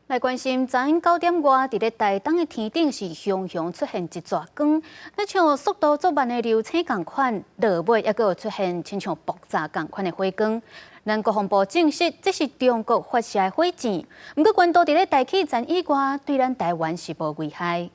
來關心，昨昏9點外，佇咧台東的天頂是雄雄出現一逝光，親像速度足慢的流星仝款，落尾猶閣有出現親像爆炸仝款的火光。咱國防部證實，這是中國發射的火箭，毋過懸度佇咧大氣層以外，對咱台灣是無危害。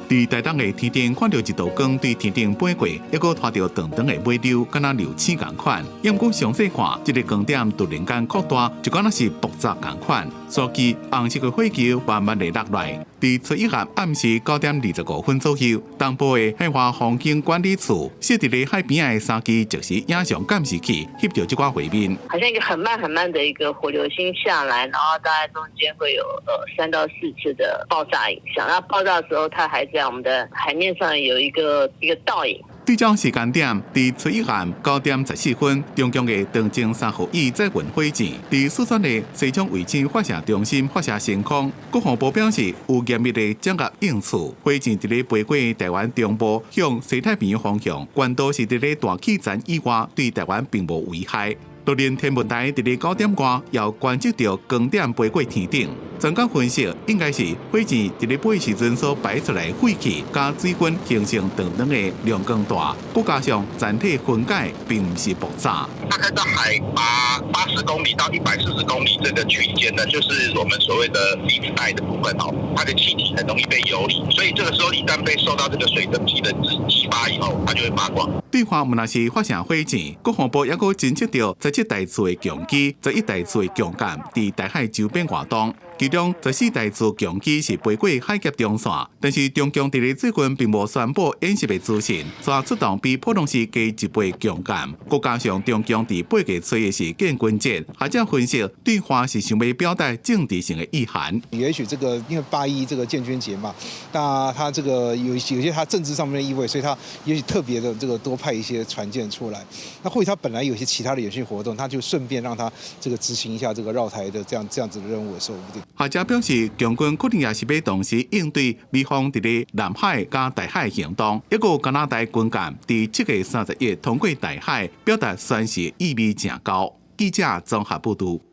佇台東的天頂看著一道光對天頂飛過，猶閣拖著長長的尾溜，敢若流星仝款。毋過詳細看，這个光點突然間擴大，就敢若是爆炸仝款。隨即紅色的火球慢慢的落來。佇初一號暗時9點25分左右，東部的海華風景管理處設佇咧海邊的三支即時影像監視器，翕著這寡畫面。好像一個很慢很慢的一個火流星下來，然後大概中間會有3到4次的爆炸影像。那爆炸的時候，它還在我們的海面上有一個倒影。對焦時間點，佇初一暗9點14分，中共的長征3號E載運火箭，佇四川的西昌衛星發射中心發射升空。國防部表示，有嚴密的掌握應處，火箭佇咧飛過台灣中部，向西太平洋方向，懸度是佇咧大氣層以外，對台灣並無危害。就連天文台佇咧9點外，也觀測著光點飛過天頂。專家分析，應該是火箭佇咧飛時陣所排出來廢氣佮水分形成長長的亮光帶，閣加上殘體分解，並毋是爆炸。大概在海拔80公里到140公里這個區間呢，就是我們所謂的離子帶的部分哦，它的氣體很容易被游離，所以這個時候一旦被受到這個水蒸氣的激發以後，它就會發光。對岸毋但是發射火箭，國防部猶閣偵測著17台次的強機，11台次的強艦佇台海周邊活動。其中14台次強機是飛過海峽中線，但是中共佇咧最近並無宣布演習的資訊，煞出動比普通時加一倍強艦，閣加上中共佇8月初的是建軍節，學者分析對華是想欲表達政治性的意涵。也許這個因為8·1這個建軍節嘛，那他這個有些他政治上面的意味，所以他也許特別的這個多派一些船艦出來。那或許他本來有些其他的演訓活動，他就順便讓他這個執行一下這個繞台的這樣子的任務，也說不定。學者表示，共軍可能也是欲同時應對美方佇咧南海佮台海行動，一個加拿大軍艦佇7月31通過台海，表達宣示意味誠高。記者綜合報導。